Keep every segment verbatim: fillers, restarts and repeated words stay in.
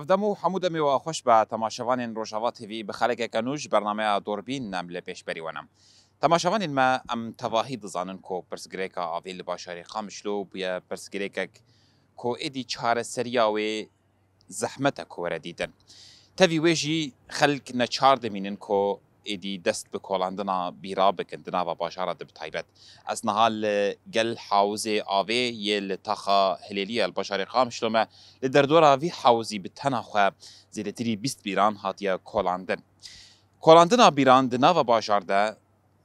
Dem û hemû demê we xweş be temaşevanên Rojava T V, bi xelekeke nû ji bernameya Dorbîn em li pêşberî we ne. Temaşevanên me, em tevahî dizanin ku pirsgirêka avê li bajarê Qamişlo bûye pirsgirêkek ku êdî çareseriya wê zehmet e ku were dîtin. Tevî wê jî xelk neçar dimînin ku êdî dest bi kolandina bîra bikin di nava bajara de bi taybet. Ez niha li gel hawizê avê yê li taxa Hilêliyê li bajarê Qamişlo me. Li derdora vî hawizî bi tena xwe zêdetirî bîst bîran hatiye kolandin. Kolandina bîran di nava bajar de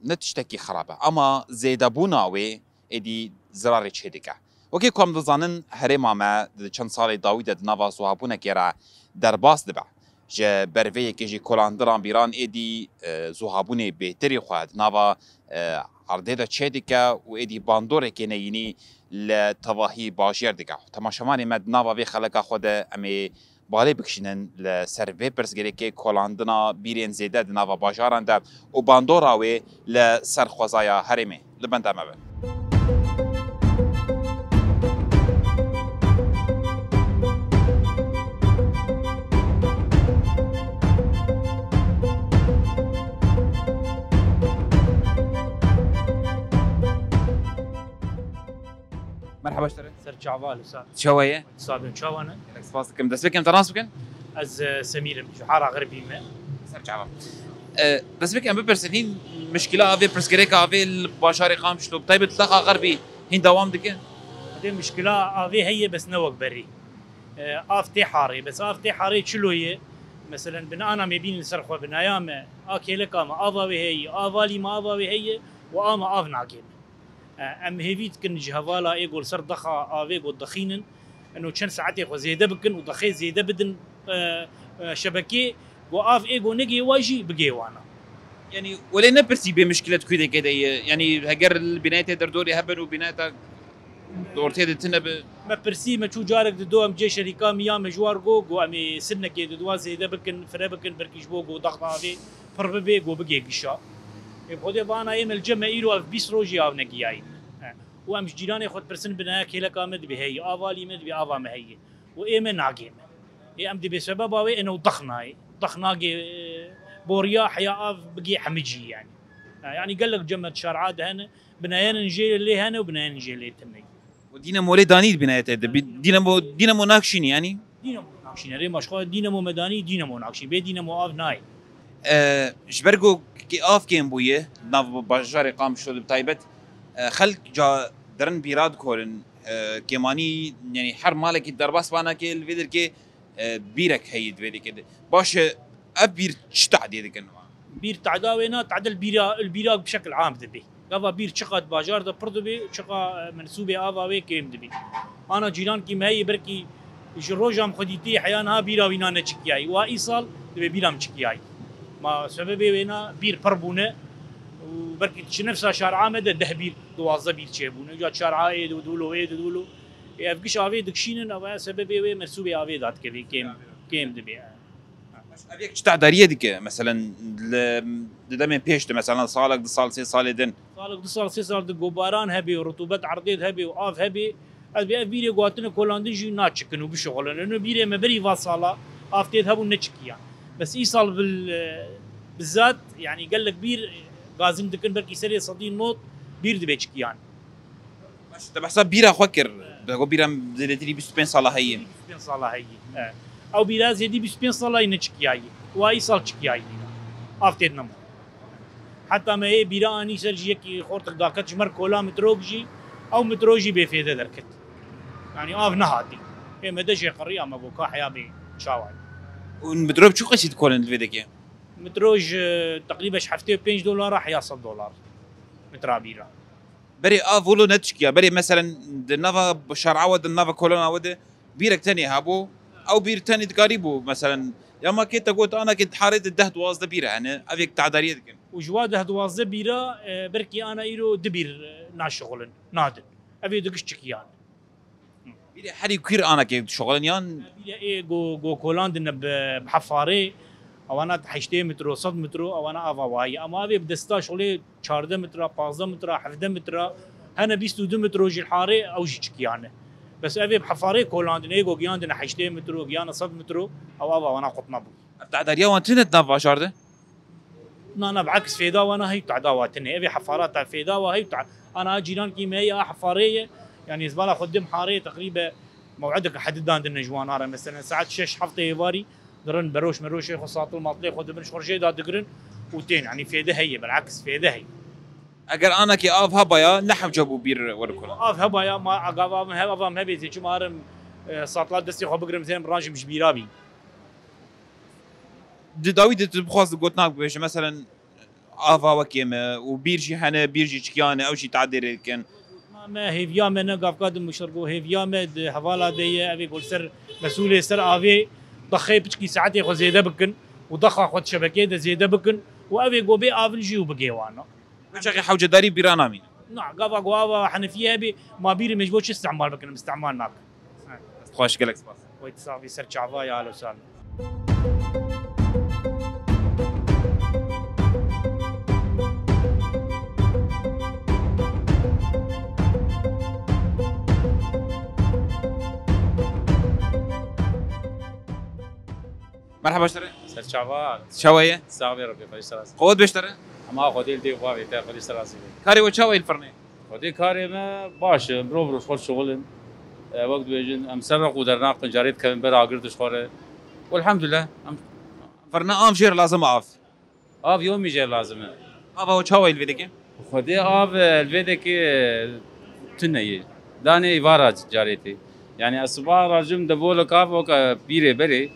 ne tiştekî xerab e, ama zêdebûna wê êdî zirarê çêdike. Wekî ku em dizanin, herêma me di çend salê dawî de di nava zuhabûnekê re derbas dibe. Ji ber vê yekê jî kolandiran bîran êdî, e, zuhabûnê bêtirî xwe di nava, e, erdê de çêdike û êdî bandoreke neyînî li tevahî bajêr dike. Temaşevanê me di nava vê xeleka xwe de em ê balê bikişînin li ser vê pirsgirêkê kolandina bîrên zêde di nava bajaran de û bandora wê li ser xwezaya herêmê. Li benda me bin. Merhaba ji te re. Ser çava li ser. Çawa ye? Sabin çawa ne? Gelek spas dikim. Destpêkê em te nas bikin? Ez, e, Semîr im. Ji Hara Xerbî me. Ser çava. E, destpêkê em bipirsin, hîn mişkila avê, pirsgirêka avê li bajarê Qamişlo, bi taybet li Taxa Xerbî hîn dewam dike? Dê mişkila avê heye, bes ne wek berî. E, av tê harê, bes av tê harê çilo ye? Meselen, binana me bîn li ser xwe, binaya me, a kêleka me, ava wê heye, a valî me, ava wê heye û a me av nagê me. E, em hêvî dikin ji hevala ê ku li ser daxa avê ku dixînin, eno çend saetê xwe zêde bikin û daxê zêde bidin, e, e, şebekê, ku av ê ku negê wa jî bigê wana. Yanî welê nepirsî bê mişkilet ku dê kê de ye. Yanî heger li bînayetê derdorê hebin û bînayeta dortê de tune bi. Me pirsî, me çû carek dido, em cê şerîka miya me ji war got, got em ê sinekê didoa zêde bikin, fire bikin, belkî ji bo got dax avê pir bibê, got bigê gişa. Ê bi Xwedê vana ê me li cem me îro ev bîst rojî av negiyayî. He. Û em ji cîranê xwe dipirsin, binaya kêleka me dibê heyî, a valî me dibê ava me heyî. Û ê me nagê me. Ê em dibê sebeba wê êne û dax nayê. Dax nagê, e, boriya heya av bigê hemicî yanî. Ha, yanî gelek cem me di şar'a de hene, binayên jê lê hene û binayên jê lê tune. Û dînemo lê danî di binayetê de. Bi-, dînemo, dînemo nakşînî yanî? Dînemo nakşînî. Rê maşxwa dînemo me danî, dînemo nakşînî. Bê dînemo av nayê. E, ji ber ku kê-, av kêm bûye, nav bajarê Qamişlo de bi taybet, e, xelk ca derin bîra dikorin, e, kêmanî, yanî her malekî derbas vanakê li vê derkê, e, bîrek heyî di vê derkê de. Baş e, ev bîr çi tadê dikin? Bîr tada wê na, tade li bîra, li bîra bi şekil am dibê. Gava bîr çiqa di bajar de pir dibê, çiqa, e, mensûbê ava wê kêm dibê. Ana cîrankî me heye, belkî ji roja min xwe dîtî heya niha bîra wîna neçikiyayî. Wa îsal dibê bîra min çikiyayî. Ma sebebê wê na bîr pir bûne û belkî çi nefsa şar'a me de deh bîr, duwazdeh bîr çêbûne. Ca şar'a ê dûlo, ê dûlo. Ê ev giş avê dikişînin, ava sebebê wê mensûbê avê dadikevê kêm, kêm dibê. Ev yek çi tedariyê dike? Meselen, li, di demên pêş de, meselen, salek, du sal, sê salê din. Salek, du sal, sê sal di ku baran hebe û rutubet erdê de hebe û av hebe, ez bê ev bîrê ku hatine kolandin jî naçikin û bişixulin. Eno bîrê me berî va sala av tê de hebû neçikiyan. Bes îsal bil, e, bizat, yanî gelek bîr gazîn dikin, belkî serê sedî not bîr dibê çikiyan. Baş, te behsa bîra xwe kir. Te got bîra zêdetirî bîst û pênc sala heye. Bîst û pênc sala heye. E. Ew bîra zêdî bîst û pênc sala ye neçikiyayî. Wa îsal çikiyayî bîra. Av tê de nemo. Heta me hê bîra anî ser jî yekî xortik daket ji mer kola mitrok jî, ew mitro jî bêfêde derket. Yanî av nehatî. Ê me de jê qiriya me got ka heya bê çawa ye. Û mitro bi çi qasî dikolin li vê deke? Mitro ji teqrîben ji heftê û pênc dolara heya sed dolar. Mitra bîra. Berê av wilo ne tişkiya. Berê meselen di nava şer'a we, di nava kolana we de bîrek tenê hebû. Ew bîr tenê dikarî bû, meselen, ya ma kê te got, ana kê di harê de deh duwazdeh bîr hene, ev yek tedariyê dikin. Û ji wa deh duwazdeh bîra, e, belkî ana îro du bîr, e, naşixulin, nadin. Ev ê du giş çikiyan. Bîrê herî kûr ana kê dişixulin yan? Bîrê ê go, go kolan dine bi, bi hefarê, ewana heştê metro, sed metro, ewana ava wayî. Ama avê bi desta şolê çardeh metra, pazdeh metra, hevdeh metra, hene bîst û du metro jî harê, ew jî çikiyane. Bes ev ê bi hefarê kolandin, ê go giyandine heştê metro, giyane sed metro, ew ava wana qutma bû. Ev tehdariya wan tune di nav bajar de? Na, na, bi aks fêda wana hey, tehda wa tune. Ev ê hefara te fêda wa hey, te-, ana cîrankî me ya hefarê ye. Yani ez bala xwe dim harê teqrîbe mew'ideke hedidan dine ji wana re. Mesela saet şeş heftê êvarî dirin beroş meroşê xwe satil matilê xwe dibin ji xwe jê da digirin û tên. Yani fêde heye, bil'aks fêde heye. Eger anakê av hebaya, ne hewce bû bîr were kolan. Av hebaya, ma agav av, hev, av am hebê zê çima arim, e, satla destê xwe bigirim zê em ranjim ji bîra bî. Di dawî de tu bixwaz gotinak bibêje, meselen, ava wekê me û bîr jî hene, bîr jî çikiyane, ew jî tadê rê dikin. Ma me hêviya me ne gavka di mişirgo, hêviya me di hevala de ye, ev ê ku li ser mesûlê ser avê daxê piçkî saetê xwe zêde bikin û daxa xwe di şebekeyê de zêde bikin û ev ê ku bê avil jî û bigê wana. Çaxê hewcedarî bîra namîne. Na, gava ku ava henefiyê hebê, ma bîrê me ji bo çi îstîmal bikin, em îstîmal nakin. Xweş, gelek spas. Wê tu sax bî, ser çava ya, alo sal. Merhaba ji te re. Ser çava. Çawa ye? Sax bê, Rebî xwe ji te razî. Qewet bê ji te re. Hema Xwedê li dê xwe bê, te Xwedê ji te razî bê. Karê we çawa ye li firnê? Xwedê karê me baş e, mirov mirov xwe dişuxulin. E, wek dibêjin, em ser req û dernaxin, carê dikevin ber agir dişuxule. Welhamdulillah, em Firne av jêr lazim e av. Av yomî jêr lazim e. Ava o çawa li vê deke? Xwedê av, e, li vê deke, e, tune ye. Danê îvara carê tê. Yani ez siba rajim de bolek av weke bîrê berê.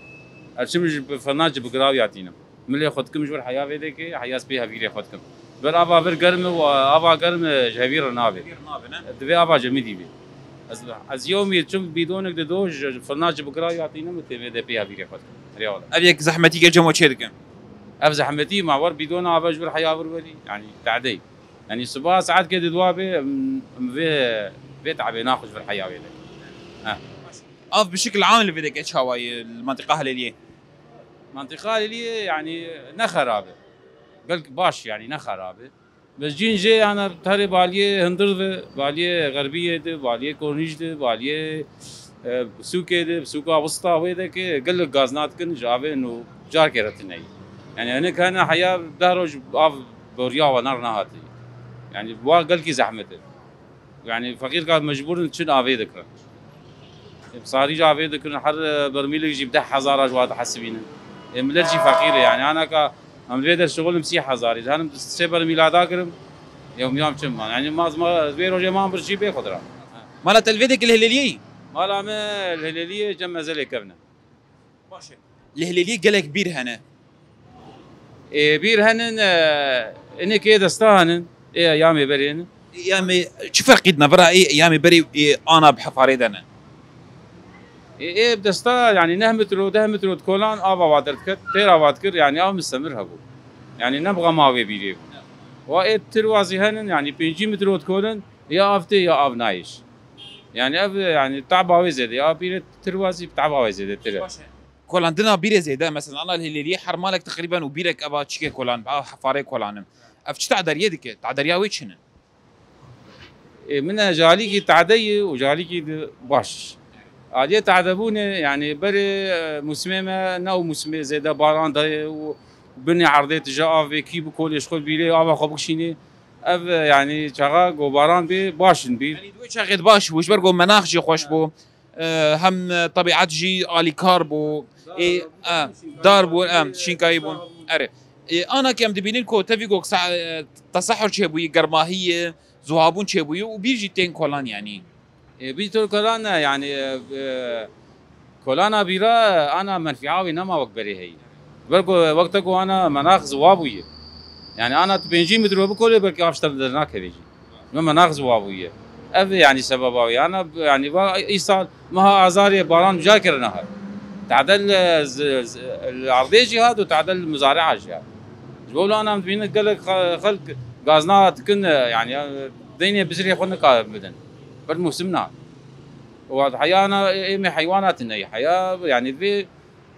Ez çim ji firna ci bigiraw ya tînim. Milê xwe dikim ji wir heya vê deke, heya ez pê hevîrê xwe dikim. Ber ava vir germ e û ava germ e ji hevîr re navê. Hevîr navê, ne? Divê ava cemidî bê. Ez, ez yewmî çim bîdonek dido ji firna ci bigiraw ya tînim û tê vê de pê hevîrê xwe dikim. Rêwala. Ev yek zehmetî ge cem we çê dike? Ev zehmetî ma wer bîdona ava ji wir heya vir werî. Yani tadey. Yani siba saet ke di dua bê, em, em vê, vê tabê naxwe ji vir heya vê de. Heh. Av bi şekil am li vê deke çawa ye li mantiqa Helêliyê? Mantiqa Helêliyê yani ne xerab e. Belki baş yani ne xerab e. Bes cîn jê yani terê baliyê Hindir ve, baliyê Xerbiyê de, baliyê Kornîş de, baliyê, e, sûkê de, sûka Wista wê de ki gelek gazna dikin ji avê nû carkê re tune ye. Yani hinek hene heya deh roj av boriya wan nar nehatî. Yani wa gelkî zehmet e. Yani feqîr ka mecbûr in çin avê dikirin. Ê, sarî jî avê dikirin, her, e, bermîlek jî bi deh hezara ji wa dihesibînin. Ê, millet jî feqîr e, yani, ana ka em li vê de şixulim sî hezarî, henim sê bermîla dakirim, yewmiya em çi man. Yani, ma, ma, vê rojê man bir jî bê xwe dira. Mala te li vê dekê li Hilêliyê yî? Mala me li Hilêliyê cem mezelê kevne. Baş e. Li Hilêliyê gelek bîr hene. Ê, bîr henin, e, inê kê desta henin, ê eyamê berê ne. Ê eyamê, çi ferqî dine vira ê eyamê berê û ê ana bi hefarê de ne? Ê, ê bi desta, yani neh metro, deh metro di kolan ava wa derdiket, têra wa dikir, yani av mistemir hebû. Yani ne bi xema wê bîrê bû. Wa ê tirwazî henin, yani pêncî metro di kolin, ya av tê ya av nayêş. Yani ev, yani taba wê zêde, ya bîrê tirwazî bi taba wê zêde tir e. Kolandina bîrê zêde, mesela ana li Hilêliyê her malek teqrîben û bîrek eva çikê kolan, eva hefarê kolanin. Ev çi taderiyê dike? Taderiya wê çi ne? Ê, min e jalîkî tade ye û jalîkî di baş. Aliyê tadebûnê, yani berê, e, mûsimê me ne û mûsimê zêde baran dayê û binê erdê tije av vê kî bi kolê ji xwe bîrê ava xwe bikişînê. Ev, e, yani çaxa go baran bê baş in bî. Yani di wê çaxê di baş bû, ji ber go menax jî xweş bû. E, hem, e, tebiat jî alîkar bû. Ê, e, dar bûn, em, şînkayî bûn. Erê. Ê, ana ke em dibînin ku tevî ku sa-, e, tesahur çêbûyî, germahiyê, zuhabûn çêbûyî û bîr jî tên kolan, yanî. Ê, bîr tên kolan, e, yanî, e, e, kolana bîra, ana menfîa wê nema wek berê heyî. Ber ku wexta ku ana menax ziwa bûye. Yanî ana tu pêncî metro bikolê belkî av ji te dernakeve jî. Me menax ziwa bûye. Ev e, yanî sebeba wê. Ana, yanî va îsal meha Azarê baran cakir nehat. Tadel, e, z-, z-, li erdê jî hat û tadel muzari'a jî hat. Ji bo ana em dibînin gelek xe-, xelk gazna dikin, e, yanî, e, deynê bizirê xwe nikarin bidin. Ber mûsim na. Û heya ana ê-, êmê heywana tune ye. Heya, yanî divê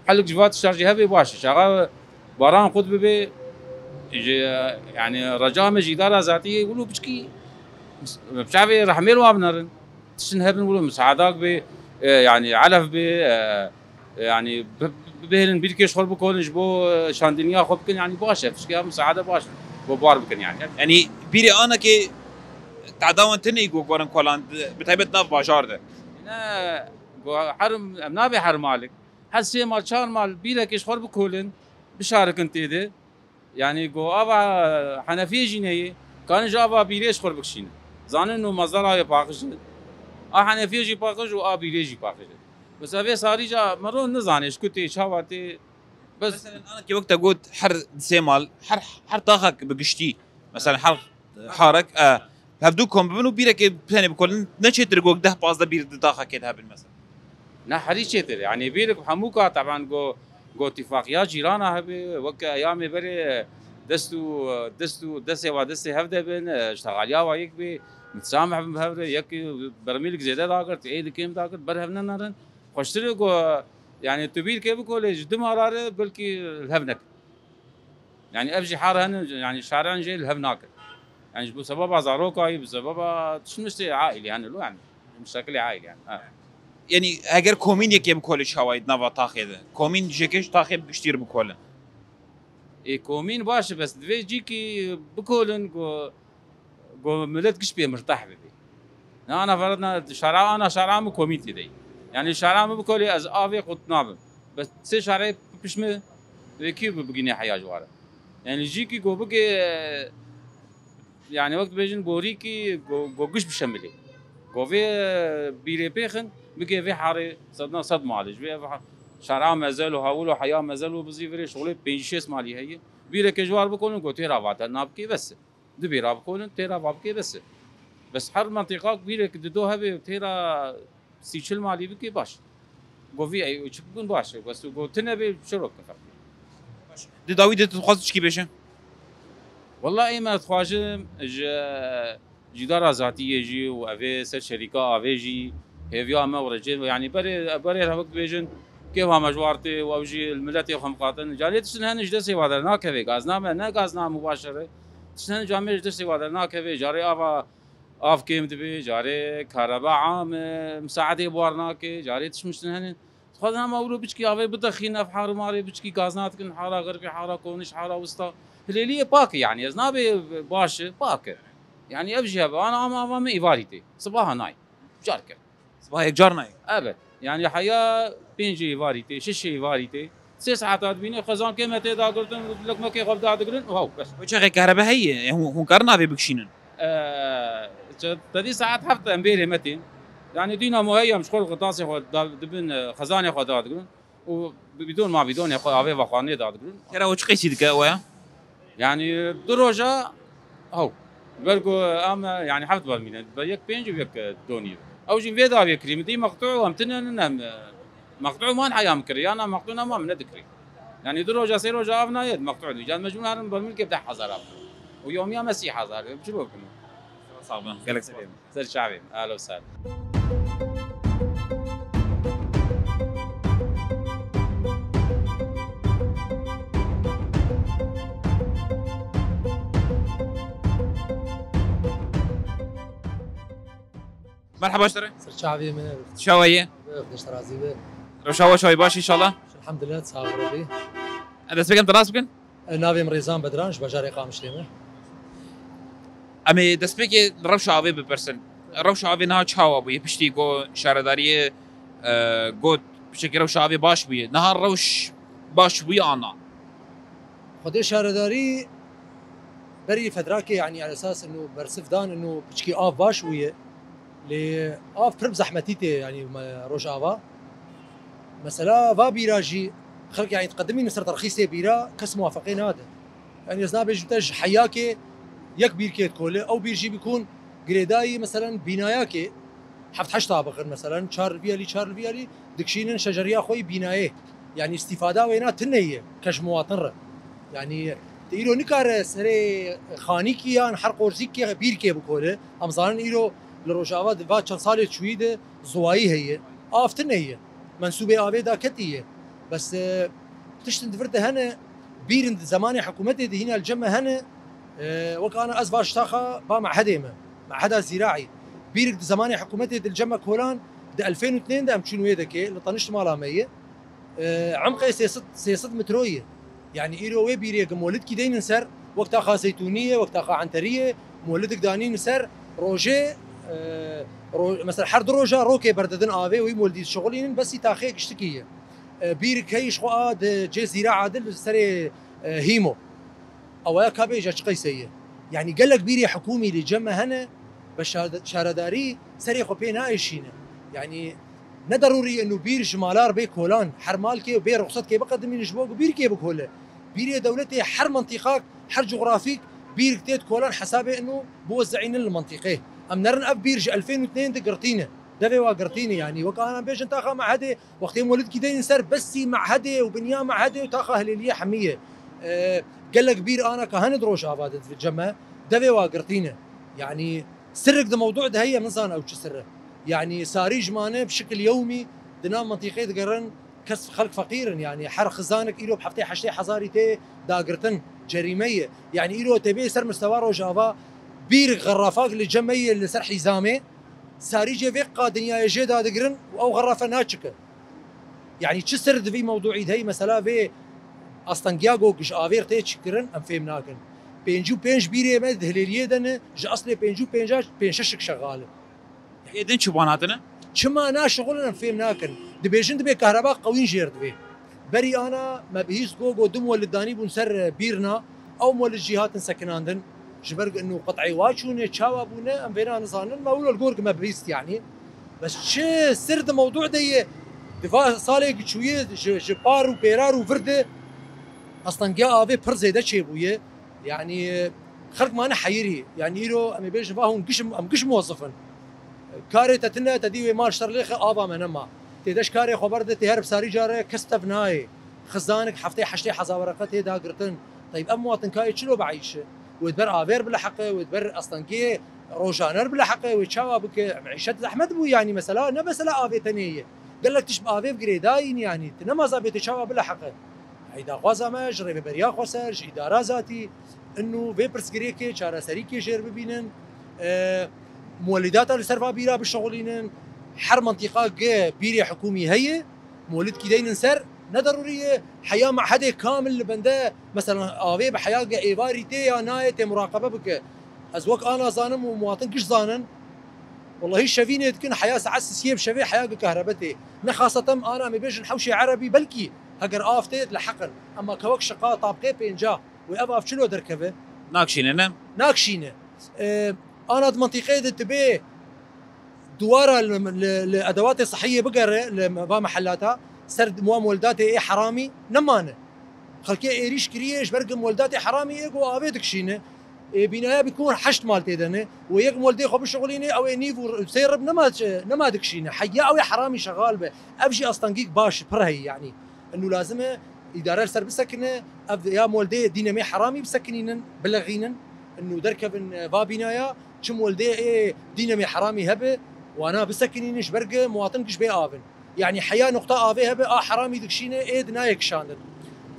Helik ji va tişta jî hevê baş e. Çaxa baran xut bibe, ji, yani, reca me ji îdara zatî yê wilo piçkî bi çavê rehmê li wan binerin. Tiştin hebin wilo misaedak bê, e, yani elef bê, e, yani bi- bi- bihêlin bîrkê ji xwe bikolin ji bo, e, şandiniya xwe bikin, yani baş e, tiştê ya misaade baş e, bo bar bikin yani. Yanî bîrê anekê tedawan tune ku gorin kolan, bi taybet nav bajar de. Ne, go her, em nabê her malik. Her sê mal, çar mal bîrekê ji xwe bikolin, bişarikin tê de. Yani go ava henefiyê jî neyê, kanin ji ava bîrê ji xwe bikişînin. Zanin û mezara wê paqij e. A henefiyê jî paqij û a bîrê jî paqij e. Mesela vê sarî ca mero nizane ji ku tê, çawa tê. Bes. Mesela, anekê wek te got, her sê mal, her, her taxek bi giştî. Mesela her harek, e, hevdû kom bibin û bîrekê tenê bikolin, ne çêtir got deh pazdeh bîr di taxekê de hebin mesela. Ne herî çêtir. Yani bîrek hemû ka teban go, go tifaqiya cîrana hebe, wek eyamê berê dest û, dest û, destê wa destê hev de bin, e, ji texaliya wa yek bê, mitisam hebin bi hev re, yek bermîlik zêde dagirt, ê di kêm dagirt, ber hev nenerin. Xweştir e go, yani tu bîrkê bikole ji du mala re belkî li hev nekin. Yani ev jî har hene, yani şaran jê li hev nakin. Yani ji bo sebeba zarokayî, bi sebeba tişt miştê aîlî hene lo yani. Muşekilê aîlî yani. Ha. Yanî heger komîn yekê bikole çawayî di nava taxê de. Komîn jêkê ji taxê bi giştî re bikole. Ê komîn baş e, bes divê cîkî bikolin ku, ku millet giş pê mirtah bibe. Ne ana ferad na şara ana şara min komîn tê de. Yani şara min bikole ez avê qut nabim. Bes sê şarê pişt min vê kî bi bigînê heya ji ware. Yani jîkî ku bike, yani wek dibêjin borîkî ku, ku giş bişemilê. Ku vê bîrê pêxin bike vê harê sedna sed malê. Ji vê ev ha-, şara mezel û hawil û heya mezel û bizî virê şolê pêncî şêst malî heye. Bîreke ji war bikonin ku têra vate nabikê bes e. Du bîra bikonin têra va bikê bes e. Bes her mentiqak bîrek dido hebe têra sî çil malî bikê baş. Govî ey çi bibin baş e. Bes gotine bê çirok kefek. Di dawî de tu dixwaz çikî bêje? Wela ê me dixwajim ji cîdara zatiyê jî û evê ser şerîka avê jî hêviya me û recê me, yanî berê, berê hevik dibêjin, kêfa me ji war tê û ew jî li miletê xwe miqatin. Carê tiştin hene ji destê wa dernakeve, gazna me ne gazna mubaşir e. Tiştin hene camê ji destê wa dernakeve, carê ava, av kêm dibe, carê kareba am, e, misaedê bi war nake, carê tişt miştin hene. Dixwazin hema wilo biçkî avê bidexîn, ev har û marê biçkî gazna dikin, hara Xerbî, hara Konîş, hara Wista. Hilêliyê pak e, yanî ez nabê baş e, pak e. Yanî ev jî hebe, ana ama ava min îvarî tê. Sibaha nayê. Car kir. Sibaha yek car nayê. Evet. Yanî heya pêncê îvarî tê, şeşê îvarî tê. Sê saeta dibîne xezan kê me tê dagirtin, lokmekê xwe da digirin û haw, bes. Wê çaxê kerebe heye, hûn, hûn karin avê bikişînin? Ee, çe-, te dî saet heft em bêrê me tên. Yanî dîna mo heye em ji xwe li qirtasê xwe da, dibin, e, xezanê xwe da digirin. Û bidon ma bidonê xwe avê vexwarinê da digirin. Kera û çi qeysî dike we? Yanî du roja, haw. Ber ku em, yanî heft bermîl in. Be yek pênc û yek, e, donî. Ew jî vê dawê kirî. Min dî meqtû em tine nin em, e, meqtû man heya min kirî. Yana meqtû nema min nedikirî. Yanî du roja, sê roja av nayê, meqtû dî. Can mecbûr herin bermîlkê deh hezar av. Û yomiya me sî hezar. Em çi bikin? Sağ olun. Gelek selam. Ser çavê. Ahlo ser. Merhaba ji te re. Ser çavê min. Çawa ye? Bêx, dişt razî be. Rewşa we çawa ye, baş inşallah? Elhamdülillah, sağ ol Rabbi. Ez dest pêkim te rast bikin? Navê min Rêzan Bedran, ji bajarê Qamişlê me. Em ê destpêkê li rewşa avê bipirsin. Rewşa avê niha çawa bûye? Piştî ku şaredariyê, e, got, piçekî rewşa avê baş bûye. Niha rewş baş bûye an na? Xwedê şaredarî berî fedrakê, yanî, el esas ino bersiv dan ino piçkî av baş bûye. Lê av pir bi zehmetî tê, yanî, me, Rojava. Mesela va bîra jî xelk, yanî, diqedimînin ser terxîsê bîra, kes muwafeqê nade. Yanî, ez nabêjim te ji heyakê yek bîrkê dikole, ew bîr jî bikûn girêdayî, meselen, bînayakê heft heşt tabixin, meselen, çar li vî alî, çar li vî alî, dikişînin şejeriya xwe yî bînayê. Yanî, îstîfada wêna tune ye, ke ji muwatin re. Yanî, tu îro nikare serê xanîkî yan her qorzîkê bîrkê bikole. Em zanin îro li Rojava di va çend salê çûyî de ziwayî heye. Av tune ye. Mensûbê avê daketî ye. Bes, e, tiştin di vir de hene, bîrin di zemanê hikûmetê de hîna li cem me hene, e, wek ana ez va ji taxa ba mehedê me. Meheda zîraî. Bîrik di zemanê hikûmetê di li cem me kolan, di elfên û eynî de em çûn wê dekê, li tenişt mala me ye. E, emqê sê sed, sê sed metro ye. Yanî îro wê bîrê gi molidkî deynin ser, wek taxa zeytûnî ye, wek taxa enterî ye, molidik danîn ser, rojê, e, ro-, mesela her du roja rokê berdidin avê, wî molidî dişixulînin, besî taxê giştikî ye. E, bîrik heyî ji xwe a di cê zîraa de li serê, e, hîmo. Awaya ka bêje çi qeyse ye? Yanî gelek bîrê hikûmî li cem me hene, be şa-, şaredarî serê xwe pê naêşîne. Yanî ne derûrî ye nû bîr ji malar bê kolan, her malkê û bê ruxsetkê biqedimîne ji bo ku bîrkê bikole. Bîrê dewletê her mintîqak, her cografîk bîrik tê kolan hesabê û biwezînin li mintîqê. Em nerin ev bîr ji elfên û eynî de girtîne. Devê wa girtîne yanî. Wek ana bêjin taxa mehedê, wextê molidkî deynin ser besî mehedê û binya mehedê û taxa hilêliyê hemî ye. E, gelek bîr ana ka hene di Rojava de di cem me, devê wa girtîne. Yanî sirrik di mewdû de heye, min zan ew çi sir e. Yanî sarî ji mane bi şikil yewmî di nav mintîqê digerin, kes xelk feqîr in, yanî her xizanek îro bi heftê heştê hezarî tê dagirtin, cerîme ye. Yanî îro tê bê ser mistewa Rojava bîr xerafak li cem me ye li ser hîzamê, sarî cê vê qa dinyayê jê dadigirin û ew xerafe naçike. Yanî çi sir di vî mewdûî de heye, mesela vê astengiya go ji avêr tê çikirin, em fêm nakin. Pêncî û pênc bîrê me di hilêliyê de ne, ji eslê pêncî û pênc a pênc şeşik şexal in. Ê din çi ban hatine? Çima naşixulin em fêm nakin. Dibêjin dibê kahreba qewîn jêr divê. Berî ana me bihîst go, go du molid danî bûn ser, e, bîrna. Ew molid jî hatin sekinandin. Ji ber ku inu qit'ê wa çûne, çawa bûne, em vêna nizanin. Me wilo li gor ku me bihîst yanî. Bes çi sir di mewdû de ye? Di va salê ku çûye ji, ji par û pêrar û vir de astengiya avê pir zêde çêbûye. Yanî, e, xelk mane heyirî. Yanî îro em ê bêjin va hûn giş, em giş muwezif in. Karê te tune, te dî wê mal şer lêxe, ava me nema. Tê de ji karê xwe berde, tê her bi sarî care kes tev nayê. Xizanik heftê heştê hezar wereqe tê dagirtin. Teyb ev muwatinkayê çilo bieyşe? Wê di ber avêr bileheqe, wê di ber astengiyê rojaner bileheqe, wê çawa bike? Em eyşet zehmet bû yanî, mesela ne mesela avê tenê ye. Gelek tişt bi avê bi girêdayîn yanî. Tu nema zabê tê çawa bileheqe? Ey daxwaza me ji rêveberiya xweser, ji îdara zatî, inu vê pirsgirêkê çareserîkê jêr bibînin, e, muwelîdata li ser va bîra bişixulînin, her mintîqa ge bîrê hikûmî heye, muwelîdkî deynin ser, ne derûrî ye, heya mehedê kamil li bende, mesela avê bi heya ge êvarî tê ya nayê tê muraqebe bike. Ez wek ana zanim û muwatin giş zanin, wellahî şevînê dikin, heya saet sisiyê bi şevê heya ge kehrebe tê. Ne xaseten ana em ê bêjin hewşê erebî, belkî heger av tê dileheqin. Ema kewek şiqa tabqê pênca wê ev av çilo derkeve? Nakşîne, ne? Nakşîne. E, ana di mintîqeyê de tibê duwara li, li, li edewatê sihiyê bigere li va mehellata ser wa moldatê ê heramî nemane. Xelkê êrîş kiriye ji ber ku moldatê heramî ê ku avê dikişîne. Ê bînaya bî ku heşt mal tê de ne. Wê yek moldê xwe bişixulîne, ew ê nîv û sê rib nema, nema dikişîne. Heya ew ê heramî şexal be. Ev jî astengîk baş pir heye yanî. Inu lazim e îdare li ser bisekine, ev ya moldê dînemê heramî bisekinînin, bilexînin, inu derkevin, e, va bînaya, çi moldê ê dînemê heramî hebe, wana bisekinînin, ji ber ku muwatin giş bê avin. Yanî heya nuqta avê hebe, a heramî dikişîne, ê di nayê kişandin.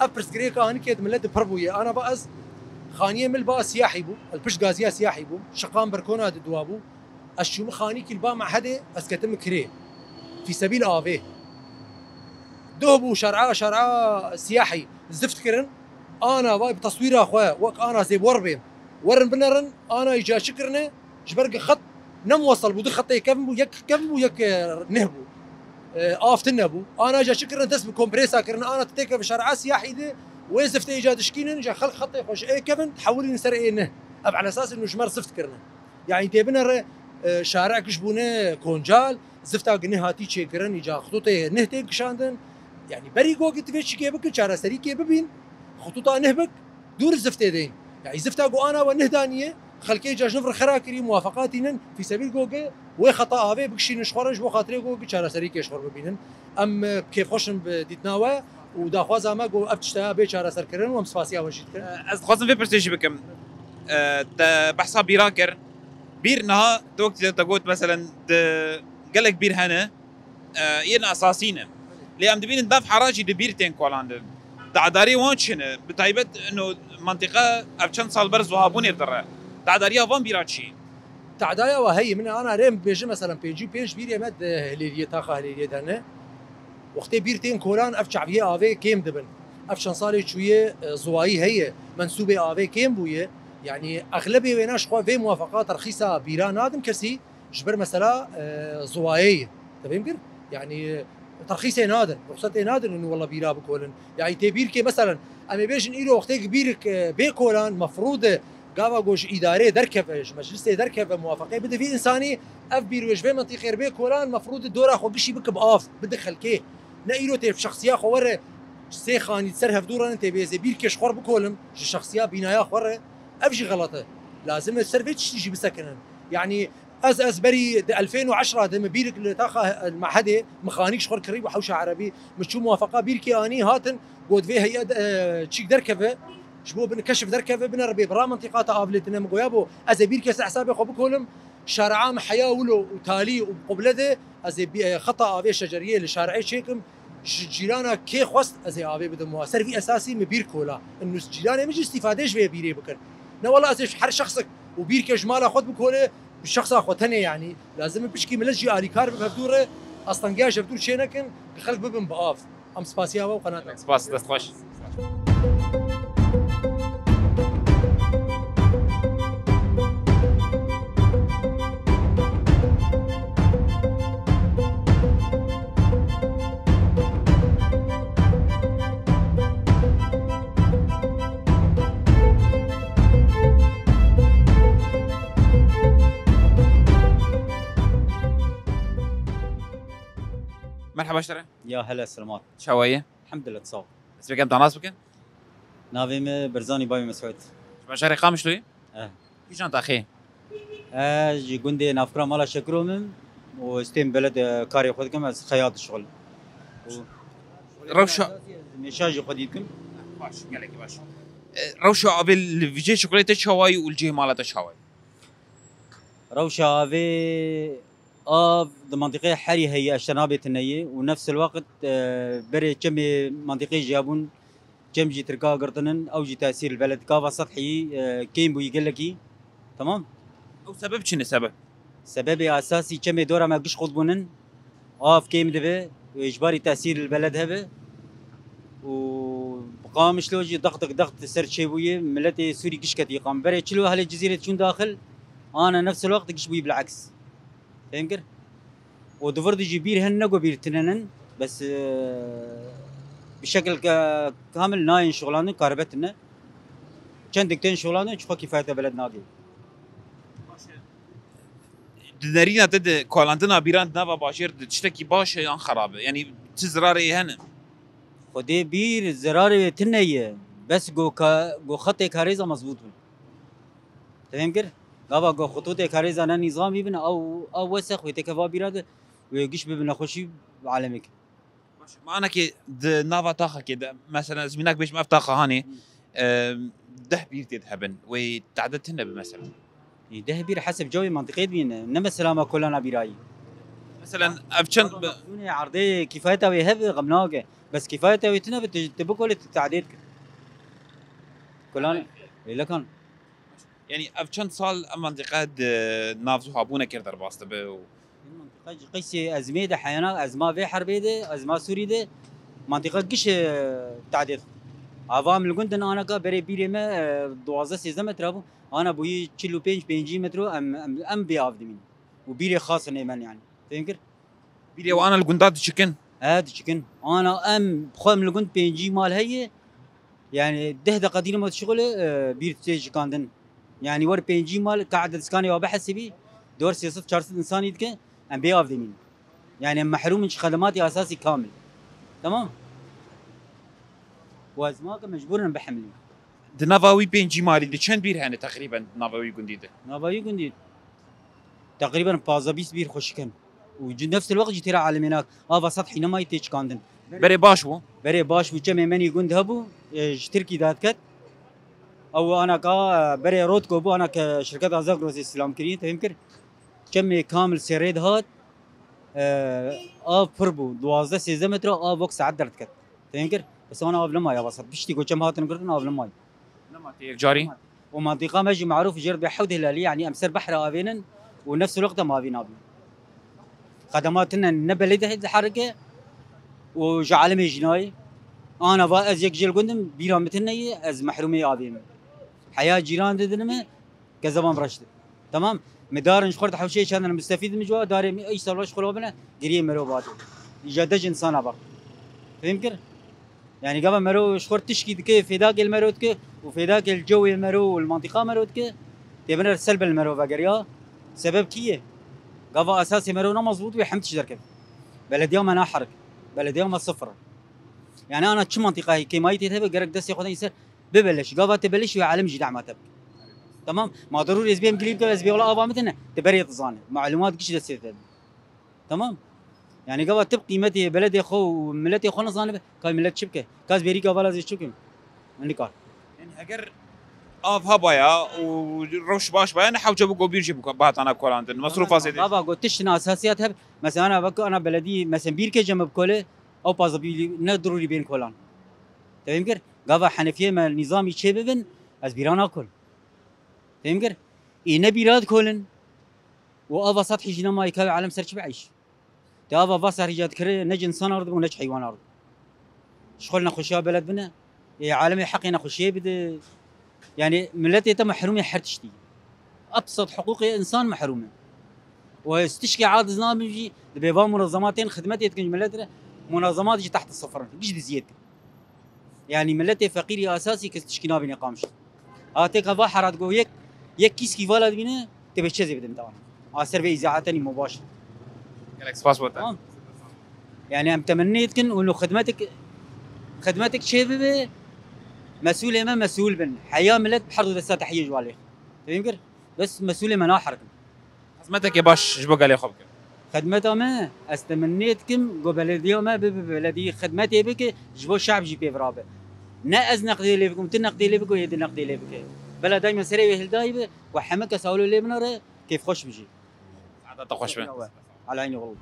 Ev pirsgirêka hinikê di milet de pir bûye. Ana va ez xaniyê min li ba siyahî bû, li pişt gaziya siyahî bû, şiqan berkona di dua bû. Ez çûme xanîkî li ba mehedê, ez ketime kirê. Fîsebîl avê. Duh bû şer'a, şer'a siyahî zift kirin. Ana vay bi teswîra xwe, wek ana zêbwer bê. Werin binerin, ana îca çi kirine? Ji ber ku xet ne muwesel bû, du xetê kevn bû, yek kevn bû, yek, e, nih bû. E, av tune bû. Ana îca çi kirine? Dest bi kompresa kirine. Ana tu têkeve şer'a siyahî de, wê ziftê îca dişkînin, îca xelk xetê xwe ji ê kevn, dihewilînin ser ê nih. Ev elesasê nû ji me re zift kirine. Yanî tê binere, e, şare giş bûne koncal, zifta ginê hatî çêkirin, îca xitûtê nih tên kişandin. Yanî berî gogê tu vê çikê bikin, çareserîkê bibîn, xitûta nih bik, dûr ziftê deyn. Yanî zifta go ana we nih daniye, xelkê îca ji nû re xera kirî, muwafeqatînin, fîsebîl gogê, wê xeta avê bikişînin ji xwe re, ji bo xatirê gogê çareserîkê ji xwe re bibînin. Em, e, kêfxweş in bi dîtina we û daxwaza me ku ev tişteya bê çareserkirin û em spasiya we jî dikin. Ez dixwazim vê pirsê jî bikim. E, te behsa bîra kir. Bîr niha, tu wekî te got, meselen, di gelek bîr hene, e, yên esasî ne. Lê em dibînin dev hera jî di bîr tên kolandin. Dadarî wan çi ne? Bi taybet ino mentiqe ev çend sal ber ziwabûnê dire. Dadariya van bîra çi? Tadaya wa heye, min ana rê bêje, mesela pêncî û pênc bîrê me di Hilêliyê, taxa Hilêliyê de ne. Wextê bîr tên kolan, ev çaviyê avê kêm dibin. Ev çend salê çûye, e, ziwayî heye, mensûbê avê kêm bûye. Yanî exlebê wêna ji xwe vê muwafeqa terxîsa bîra nadin kesî, ji ber mesela, e, ziwayê ye. Te fêm kir? Yanî terxîsê nadin, ruxsetê nadin û wela bîra bikolin. Yanî tê bîrkê, meselen, em ê bêjin îro wextê ki bîrik, e, bê kolan, mefrûd e gava ku ji îdarê derkeve, ji meclisê derkeve, muwafeqê bide vî însanî, ev bîr wê ji vê mentîqê re bê kolan, mefrûd e dora xwe gişî bike bi av, bide xelkê. Ne îro tê bi şexsiya xwe were, sê xanî ser hevdû re ne tê bêzê, bîrkê ji xwe re bikolim, ji şexsiya bînaya xwe re, ev jî xelet e. Lazim e ser vê tiştî jî bisekinin. Yanî ez, ez berî di elfên û eşra de min bîrik li taxa mehedê mexanîk ji xwe kirî bû hewşa erebî. Min çû muwafeqa bîrkê anî hatin, got vê heyet, e, çîk derkeve, ji bo bin keşif derkeve, bineribê bi ra mintîqa te av lê tine. Min goya bo ez ê bîrkê ser hesabê xwe bikolim. Şare'a min heya wilo û talî û quble de, ez ê bî-, e, xeta avê şeceriyê li şare'ê çêkim. Ji cîrana kê xwest ez ê avê bidim wa. Ser vî esasî min bîr kola. Nûs cîranê min jî îstîfadê ji vê bîrê bikin. Ne wela ez ê ji her şexsek û bîrkê ji mala xwe bikole, bi şexsa xwe tenê yanî. Lazim e pişkî milet jî alîkar bi hevdû re, astengiya ji hevdû çê nekin, bi xelk bibin bi av. Em spasiya we û qenata. Spas, dest xweş. Merhaba ji te re. Ya hele selamat. Çawa ye? Elhamdülillah, sağ ol. Dest pê kem te nas bikin? Navê me Berzanî Bayê Mesûd. Ji bajarê Qamişloyê? Eh. Kîjan taxê? Ez ji gundê navkira Mala Şekiro me û ez tên beled, e, karê xwe dikim, ez xeyat dişixulim. Û Rewşa- Mêşa jî xwedî dikim. Baş, gelekî baş. E, rewşa avê li vijê şixulê te çawa ye û li cihê mala te çawa ye? Rewşa avê, av di mantîqê herî heye, eşte nabê tune ye û nefsil weqt, e, berê çemê mantîqê jiyabûn, çem jî tirka girtinin, ew jî tesîr li beled dike. Ava sethî, e, kêm bûyî gelekî. Temam? Ew sebeb çi ne sebeb? Sebebê esasî çemê dora me giş qut bûnin, av kêm dibe, û êjbarî tesîr li beled hebe û bi Qamişlo jî dextik dext ser çêbûye, miletê Sûrî giş ketî qam. Berê çilo ehlê Cizîrê çûn daxil, ana nefsil weqt giş bûyî bil'eks. Fêm kir? Û di vir de jî bîr hin, ne ku bîr tine nin, bes, e, bi şekil ke-, kamil nayên şixulandin, karibe tine. Çendik tên şixulandin, çi xwe kîfayeta beled nagê. Di nerîna te de kolandina bîran di nava bajêr de tiştekî baş e yan xerab e? Yanî ti zirarê hene? Xwedê bîr zirarê wê tine ye. Bes go ka-, go xetê karêza mezbût bin. Te fêm kir? Gava go xitûtê karêza ne nîzamî bin, ew, ew wese xwê têke va bîra de, wê giş bibi nexweşî alemê kir. Baş, manekê di nava taxekê de, mesela, ez mînak bêjim, ev taxa hanê, Hmm. e, deh bîr tê de hebin, wê tade tune bi, mesela. Ê, deh bîr heseb cawê mantîqê dibîne, ne mesela ma kolana bîrayî. Mesela, ev çend bi- Mexzûnê erdê kîfayeta wê hebe, xem nake. Bes kîfayeta wê tune bi, tu, tu bikole, tu tadê dikir. Kolan, ê, lekan. Yanî ev çend sal em mantîqe di nav zihabûnekê re derbas dibe û Mantîqa ji qeysê ezmê de heyana, ezma vê herbê de, ezma Sûrî de, mantîqa giş, e, tadê dixwe. Ava em li gund in anaka berê bîrê me, e, duwazdeh sêzdeh metre bû. Ana bûyî çil û pênc, pêncî metro em, em, em bê av dimîn. Û bîrê xas in ê me yanî. Fêm kir? Bîrê wana li gunda diçikin? He, diçikin. Ana em, xwe em li gund pêncî mal heye, yanî deh deqa dîne ma dişixule, e, bîr tê çikandin. Yanî wer pêncî mal, ka eded skanê wa bihesibî, dor sê sed çar sed însanî dike, em bê av demîn. Yanî em mehrûm in ji xedematê esasî kamil. Temam? Û ez ma ke mecbûr in bihemilîn. Di nava wî pêncî malî de çend bîr hene teqrîben di nava wî gundî de? Nava wî gundî teqrîben pazdeh bîst bîr xweşik hene. Û ci nefs el weqt jî têra alemênak ava sed hînemayî tê çikandin. Berê baş bû? Berê baş bû, çemê menî gund hebû, e, ji Tirkî dadiket. Ew anaka, e, berê Rotko bû, anaka şirketa Zagrosê îstilam kirî, tevîm kir. Çemê kamil sêrê dihat, e, av pir bû, duwazdeh sêzdeh metre av wek saet derdiket. Tevîm kir, bes wana av nemaye, ava sed. Piştî ku çem hatin girtin, av nemaye. Nema tê yekcarî? Û mantîqa me jî marûf jêr be hewd hilalî, yanî em ser behra avênin, û nefs wekta mavî nabî. Xedema tine ne belediye diherike û ji alemê jî nayê. Ana va ez yek jêl gundim, bîra min tine ye, ez mehrûmê avê min. Heya cîran didin min, kezeban reşt. Tamam, mi darin ji xwe de hewşeyê çandin mistefîd min ji wa, darê min ey servaş xwe bine, giriyê mero bade. Îja dej insana bak. Fêm kir? Yani gava mero ji xwe tişkî dike, fêdakê li mero dike û fêdakê li cewê mero û li mantiqa mero dike, tê biner selbe li mero vegeriya. Sebeb kî ye? Gava esasê mero ne mezbût bê, hemd tişt derkeve. Belediya me naherik. Belediya me sifir. Yani ana çi mantiqayê kêmayî tê hebe, gerek destê xwe de ser bibeleşî. Gava te beleşî wê alem jî dema te bike. Tamam? Ma derûrî ez bêm gilî bike, ez bê wela ava min tine, te berê dizane. Malumat giş destê te. Tamam? Yani gava tip qîmetê beledê xwe û miletê xwe nizanibe, ka millet çi bike? Ka ez bêrîka vala zê çi bikim? Nikar. Yani eger av hebaya û rewş baş baya, ne hewce bi gobîr jî bihatana kolandin. Mesrûfa zêde. Gava got tiştina esasiyat heb, mesela ana bak ana beledî, mesela bîrke cem bi kole, ew pazabî ne durûrî bên kolan. Te fêm kir? Gava henefiyê me nîzamî çê bibin, ez bîra nakol. Fêm kir? Ê ne bîra dikolin. û ava sed hîjîna mayî ka wê alem ser çi bieyş? Te ava va ser hîja dikire, ne ji însanan re dibe û ne ji heywanan re dibe. Ji xwe li nexweşiya beled bine, ê alemê heqê nexweşiyê bide. Yani milletê te mehrûm e her tiştî. Ebsat hiqûqê însan mehrûm e. Û ez tişkê aciz nabim jî, dibê va munazematên xidmetê dikin ji millet re, munazemat jî tehta sifir in, giş diziyê dikin. Yani milletê feqîrî esasî kes tişkî nabîne qamiş. Ha têka va herat go yek, yek kîskî vala dibîne, tê bê çezê bidin tamam. A ser vê îzahetenî mubaş. Gelek spas bo te. Tamam. Yani em temennî dikin û no xidmetik, xidmetik çê bibe, mesûlê me mesûl bin. Heya millet bi her du desta tehiyê ji walê. Fêm kir? Bes mesûlê me naherikin. Xizmeteke baş ji bo gelê xwe bike. Xidmeta me, ez temennê dikim, ku belediya me bibe belediyê xidmetê bike, ji bo şehb jî pê virabe. Ne ez neqdê lê bikim, tu neqdê lê bike, yê di neqdê lê bike. Bela daîma serê wê hildayî be, ku heme kes hawlo lê binare, kêfxweş bijî. Saeta te xweş be. Ala eynî wal.